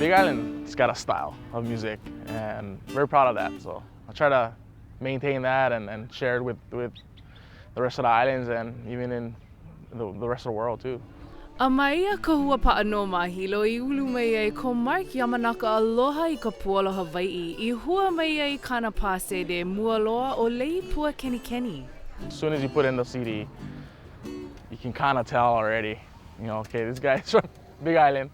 Big Island's got a style of music and very proud of that. So I try to maintain that and, and share it with, with the rest of the islands and even in the, the rest of the world too. A ma ia kahua paʻa nō ma Hilo i ulu mai ai ko Mark Yamanaka aloha i ka puolo Hawaiʻi i hua mai ai kāna pā sēdē mua loa ʻo Lei Pua Kenikeni. As soon as you put in the CD, you can kind of tell already, you know, okay, this guy's from Big Island.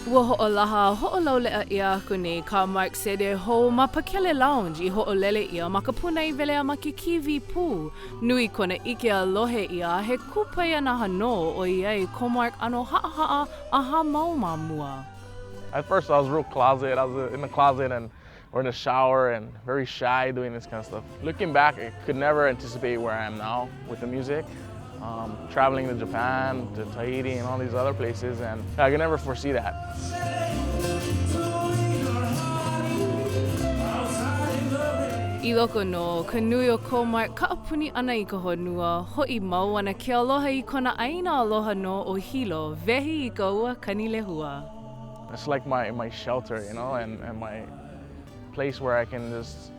Ua hoʻolaha a hoʻolauleʻa ʻia aku nei kā Mark sēdē hou ma Pakele Lounge i hoʻolele ʻia ma ka pūnaewele a ma ke kīwī pū. Nui kona ʻike a lohe ʻia a he kupaianaha nō ʻoiai ko Mark ʻano haʻahaʻa a hāmau ma mua. At first I was real closet, I was in the closet and or in the shower and very shy doing this kind of stuff. Looking back, I could never anticipate where I am now with the music. Um, traveling to Japan, to Tahiti, and all these other places, and I could never foresee that. I loko nō o ka nui o ko Mark kaʻapuni ʻana i ka honua, hoʻi mau ana ke aloha i kona ʻāina aloha nō ʻo Hilo, wehi i ka ua Kanilehua. It's like my, my shelter, you know, and, and my place where I can just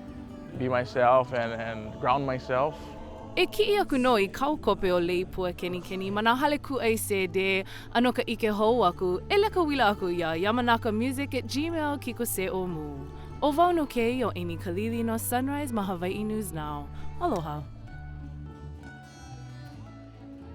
be myself and, and ground myself. E kiʻi aku nō i kāu kope o Lei Pua Kenikeni ma nā hale kūʻai sēdē, a no ka ʻike hou aku, e leka uila aku iā yamanakamusic at gmail kiko se o mu. ʻO wau nō kēia ʻo Amy Kalili no Sunrise ma Hawaiʻi News Now. Aloha.